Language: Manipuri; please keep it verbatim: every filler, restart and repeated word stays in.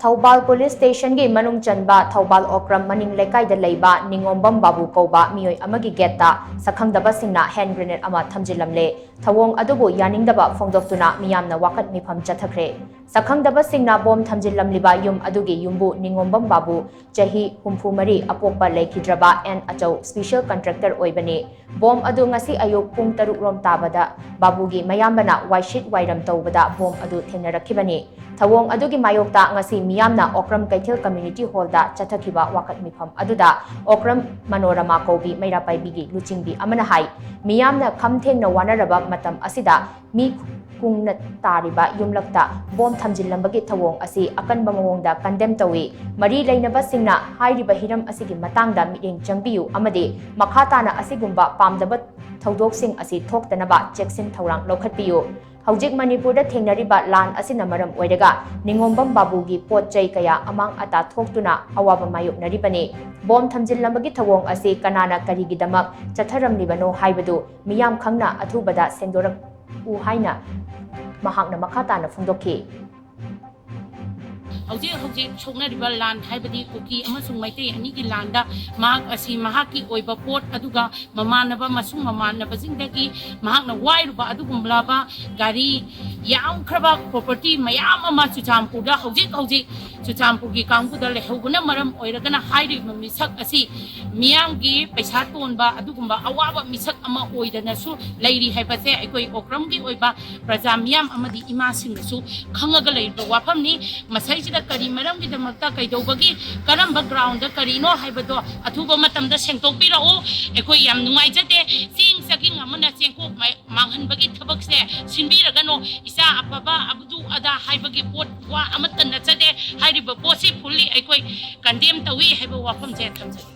ꯊꯧꯕꯥꯜ ꯄꯨꯂꯤꯁ ꯁ꯭ꯇꯦꯁꯟꯒꯤ ꯃꯅꯨꯡ ꯆꯟꯕ ꯊꯧꯕꯥꯜ ꯑꯣꯀ꯭ꯔꯝ ꯃꯅꯤꯡ ꯂꯩꯀꯥꯏꯗ ꯂꯩꯕ ꯅꯤꯉꯣꯝꯕꯝ ꯕꯥꯕꯨ ꯀꯧꯕ ꯃꯤꯑꯣꯏ ꯑꯃꯒꯤ ꯒꯦꯠꯇ ꯁꯛꯈꯪꯗꯕꯁꯤꯡꯅ ꯍꯦꯟ ꯒ꯭ꯔꯦꯅꯦꯗ ꯑꯃ ꯊꯝꯖꯤꯜꯂꯝꯂꯦ꯫ ꯊꯧꯑꯣꯡ ꯑꯗꯨꯕꯨ ꯌꯥꯅꯤꯡꯗꯕ ꯐꯣꯡꯗꯣꯛꯇꯨꯅ ꯃꯤꯌꯥꯝꯅ ꯋꯥꯀꯠ ꯃꯤꯐꯝ ꯆꯠꯊꯈ꯭ꯔꯦ꯫ ꯁꯛꯈꯪꯗꯕꯁꯤꯡꯅ ꯕꯣꯝ ꯊꯝꯖꯤꯜꯂꯝꯂꯤꯕ ꯌꯨꯝ ꯑꯗꯨꯒꯤ ꯌꯨꯝꯕꯨ ꯅꯤꯉꯣꯝꯕꯝ ꯕꯥꯕꯨ, ꯆꯍꯤ ꯍꯨꯝꯐꯨ ꯃꯔꯤ, ꯑꯄꯣꯛꯄ ꯂꯩꯈꯤꯗ꯭ꯔꯕ ꯑꯦꯟ ꯑꯆꯧ ꯁ꯭ꯄꯤꯁꯦꯜ ꯀꯟꯇ꯭ꯔꯦꯛꯇꯔ ꯑꯣꯏꯕꯅꯤ꯫ ꯕꯣꯝ ꯑꯗꯨ ꯉꯁꯤ ꯑꯌꯨꯛ ꯄꯨꯡ ꯇꯔꯨꯛ ꯔꯣꯝ ꯇꯥꯕꯗ ꯕꯥꯕꯨꯒꯤ ꯃꯌꯥꯝꯕꯅ ꯋꯥꯏꯁꯤꯠ ꯋꯥꯏꯔꯝ ꯇꯧꯕꯗ ꯕꯣꯝ ꯑꯗꯨ ꯊꯦꯡꯅꯔꯛꯈꯤꯕꯅꯤ꯫ ꯊꯧꯑꯣꯡ ꯑꯗꯨꯒꯤ ꯃꯥꯌꯣꯛꯇ ꯉꯁꯤ ꯃꯤꯌꯥꯝꯅ ꯑꯣꯀ꯭ꯔꯝ ꯀꯩꯊꯦꯜ ꯀꯝꯃ꯭ꯌꯨꯅꯤꯇꯤ ꯍꯣꯜꯗ ꯆꯠꯊꯈꯤꯕ ꯋꯥꯀꯠ ꯃꯤꯐꯝ ꯑꯗꯨꯗ ꯑꯣꯀ꯭ꯔꯝ ꯃꯅꯣꯔꯃꯥ ꯀꯧꯕꯤ ꯃꯩꯔꯥ ꯄꯥꯏꯕꯤꯒꯤ ꯂꯨꯆꯤꯡꯕꯤ ꯑꯃꯅ ꯍꯥꯏ, ꯃꯤꯌꯥꯝꯅ ꯈꯝ ꯊꯦꯡꯅ ꯋꯥꯅꯔꯕ ꯃꯇꯝ ꯑꯁꯤꯗ ꯃꯤ ꯀꯨꯡꯅ ꯇꯥꯔꯤꯕ ꯌꯨꯝꯂꯛꯇ ꯕꯣꯝ ꯊꯝꯖꯤꯜꯂꯝꯕꯒꯤ ꯊꯧꯑꯣꯡ ꯑꯁꯤ ꯑꯀꯟꯕ ꯃꯑꯣꯡꯗ ꯀꯟꯗꯦꯝ ꯇꯧꯏ꯫ ꯃꯔꯤ ꯂꯩꯅꯕꯁꯤꯡꯅ ꯍꯥꯏꯔꯤꯕ ꯍꯤꯔꯝ ꯑꯁꯤꯒꯤ ꯃꯇꯥꯡꯗ ꯃꯤꯠꯌꯦꯡ ꯆꯪꯕꯤꯌꯨ ꯑꯃꯗꯤ ꯃꯈꯥ ꯇꯥꯅ ꯑꯁꯤꯒꯨꯝꯕ ꯄꯥꯝꯗꯕ ꯊꯧꯗꯣꯛꯁꯤꯡ ꯑꯁꯤ ꯊꯣꯛꯇꯅꯕ ꯆꯦꯛꯁꯤꯟ ꯊꯧꯔꯥꯡ ꯂꯧꯈꯠꯄꯤꯌꯨ꯫ ꯍꯧꯖꯤꯛ ꯃꯅꯤꯄꯨꯔꯗ ꯊꯦꯡꯅꯔꯤꯕ ꯂꯥꯟ ꯑꯁꯤꯅ ꯃꯔꯝ ꯑꯣꯏꯔꯒ ꯅꯤꯉꯣꯝꯕꯝ ꯕꯥꯕꯨꯒꯤ ꯄꯣꯠ ꯆꯩ ꯀꯌꯥ ꯑꯃꯥꯡ ꯑꯇꯥ ꯊꯣꯛꯇꯨꯅ ꯑꯋꯥꯕ ꯃꯥꯌꯣꯛꯅꯔꯤꯕꯅꯤ꯫ ꯕꯣꯝ ꯊꯝꯖꯤꯜꯂꯝꯕꯒꯤ ꯊꯧꯑꯣꯡ ꯑꯁꯤ ꯀꯅꯥꯅ ꯀꯔꯤꯒꯤꯗꯃꯛ ꯆꯠꯊꯔꯝꯂꯤꯕꯅꯣ ꯍꯥꯏꯕꯗꯨ ꯃꯤꯌꯥꯝ ꯈꯪꯅ ꯑꯊꯨꯕꯗ ꯁꯦꯡꯗꯣꯔꯛꯎ ꯍꯥꯏꯅ ꯃꯍꯥꯛꯅ ꯃꯈꯥ ꯇꯥꯅ ꯐꯣꯡꯗꯣꯛꯈꯤ꯫ ꯍꯧꯖꯤꯛ ꯍꯧꯖꯤꯛ ꯁꯣꯛꯅꯔꯤꯕ ꯂꯥꯟ ꯍꯥꯏꯕꯗꯤ ꯀꯨꯀꯤ ꯑꯃꯁꯨꯡ ꯃꯩꯇꯩ ꯑꯅꯤꯒꯤ ꯂꯥꯟꯗ ꯃꯍꯥꯛ ꯑꯁꯤ ꯃꯍꯥꯛꯀꯤ ꯑꯣꯏꯕ ꯄꯣꯠ ꯑꯗꯨꯒ ꯃꯃꯥꯟꯅꯕ ꯑꯃꯁꯨꯡ ꯃꯃꯥꯟꯅꯕꯁꯤꯡꯗꯒꯤ ꯃꯍꯥꯛꯅ ꯋꯥꯏꯔꯨꯕ ꯑꯗꯨꯒꯨꯝꯂꯕ ꯒꯥꯔꯤ ꯌꯥꯝꯈ꯭ꯔꯕ property ꯃꯌꯥꯝ ꯑꯃ ꯆꯨꯔꯆꯥꯟꯄꯨꯔꯗ ꯍꯧꯖꯤꯛ ꯍꯧꯖꯤꯛ ꯆꯨꯔꯆꯥꯟꯄꯨꯔꯒꯤ ꯀꯥꯡꯕꯨꯗ ꯂꯩꯍꯧꯕꯅ ꯃꯔꯝ ꯑꯣꯏꯔꯒꯅ ꯍꯥꯏꯔꯤꯕ ꯃꯤꯁꯛ ꯑꯁꯤ ꯃꯤꯌꯥꯝꯒꯤ ꯄꯩꯁꯥ ꯇꯣꯟꯕ ꯑꯗꯨꯒꯨꯝꯕ ꯑꯋꯥꯕ ꯃꯤꯁꯛ ꯑꯃ ꯑꯣꯏꯗꯅꯁꯨ ꯂꯩꯔꯤ ꯍꯥꯏꯕꯁꯦ ꯑꯩꯈꯣꯏ ꯑꯣꯀ꯭ꯔꯝꯒꯤ ꯑꯣꯏꯕ ꯄ꯭ꯔꯖꯥ ꯃꯤꯌꯥꯝ ꯑꯃꯗꯤ ꯏꯃꯥꯁꯤꯡꯅꯁꯨ ꯈꯪꯉꯒ ꯂꯩꯔꯤꯕ ꯋꯥꯐꯝꯅꯤ꯫ ꯃꯁꯤꯁꯤꯗ ꯀꯔꯤ ꯃꯔꯝꯒꯤꯗꯃꯛꯇ, ꯀꯩꯗꯧꯕꯒꯤ, ꯀꯔꯝꯕ ground ꯗ ꯀꯔꯤꯅꯣ ꯍꯥꯏꯕꯗꯣ ꯑꯊꯨꯕ ꯃꯇꯝꯗ ꯁꯦꯡꯗꯣꯛꯄꯤꯔꯛꯎ꯫ ꯑꯩꯈꯣꯏ ꯌꯥꯝ ꯅꯨꯡꯉꯥꯏꯖꯗꯦ꯫ ꯆꯦꯡ ꯆꯥꯛꯏꯡ ꯑꯃꯅ ꯆꯦꯡꯀꯣꯛ ꯃꯥꯡꯍꯟꯕꯒꯤ ꯊꯕꯛꯁꯦ ꯁꯤꯟꯕꯤꯔꯒꯅꯨ꯫ ꯏꯆꯥ ꯑꯐꯕ ꯑꯗꯨ ꯑꯗꯥ ꯍꯥꯏꯕꯒꯤ ꯄꯣꯠ ꯋꯥ ꯑꯃꯠꯇ ꯅꯠꯆꯗꯦ꯫ ꯍꯥꯏꯔꯤꯕ ꯄꯣꯠꯁꯤ fully ꯑꯩꯈꯣꯏ condemn ꯇꯧꯏ ꯍꯥꯏꯕ ꯋꯥꯐꯝꯁꯦ ꯊꯝꯖꯒꯦ꯫